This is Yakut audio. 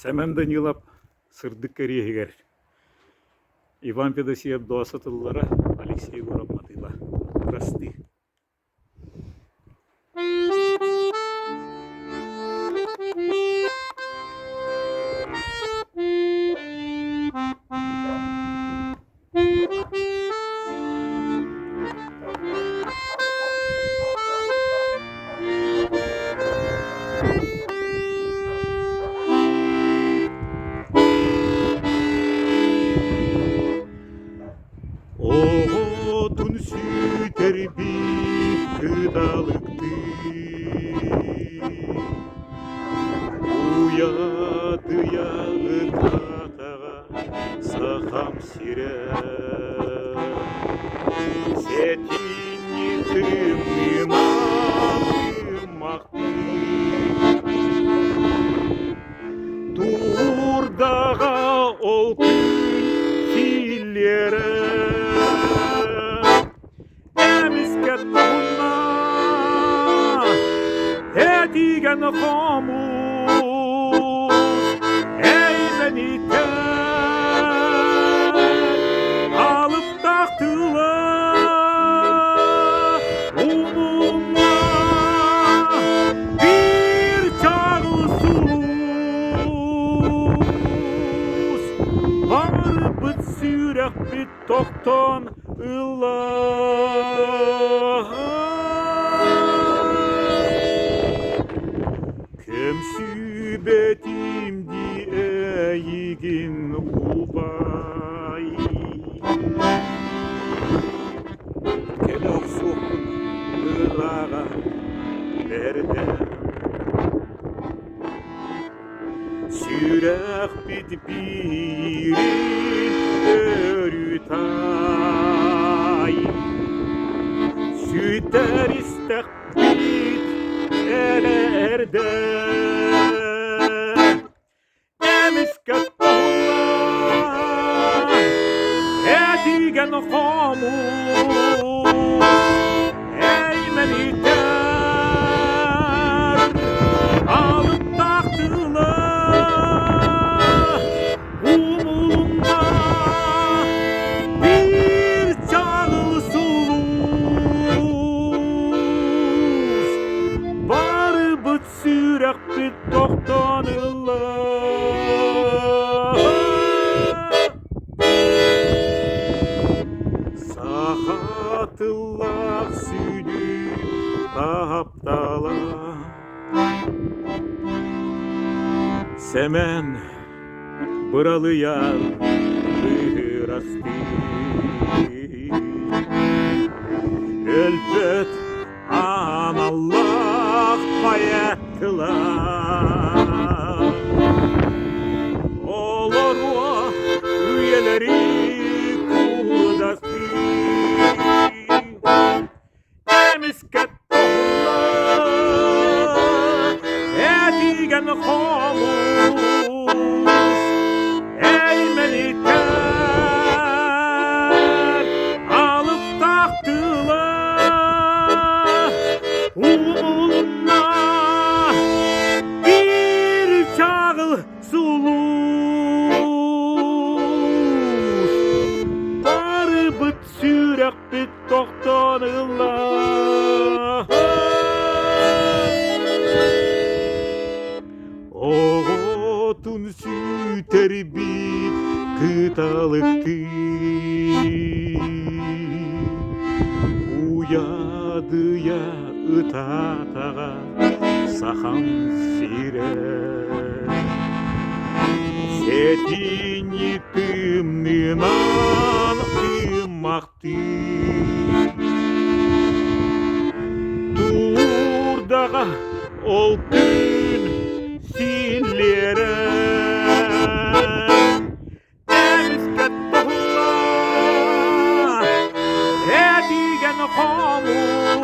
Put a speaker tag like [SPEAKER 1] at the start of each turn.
[SPEAKER 1] Сэмэн Данилов сырдык кэриэһигэр Иван Федосеев Доосо тыллара, Алексей Егоров матыыба. Бырастыы. Оҕотун сүтэрбит кыталыктыы Уйадыйа ытаатаҕа Сахам сирэ Сэтинньи тымныынан ыммахтыы Туурдаҕа ол күн силлиэрэ Эмискэ тоһунна этигэн хомус эймэнитэ алыптаах тыла умунна биир чаҕыл сулус барбыт сүрэхпит тохтон ылла. Көмсүбэтим дии эйигин убай. Кэлэ охсуохпун ырааҕа бэрдэ. Сүрэхпит биирин өрүү таай, Сүтэр истэхпит эрэ эрдэ. Эмискэ тоһулла, этигэн хомус, эймэнитэр алыптаах тыла умулунна биир чаҕыл сулус барыбыт сүрэхпит тохтон ылла. Саха тыллаах сүдү таптала Сэмэн быралыйар быырастыы Өлбөт аналлаах поэт тыла Олоруо үйэлэри куудастыы Эмискэ тоһулла этигэн хомус эймэнитэр алыптаах тыла умулунна биир чаҕыл сулус барыбыт сүрэхпит тохтоон ылла. Оҕотун сүтэрбит кыталыктыы Уйадыйа ытаатаҕа Сахам сирэ. Сэтинньи тымныынан ыммахтыы Туурдаҕа ол күн силлиэрэ Эмискэ тоһулла этигэн хомус.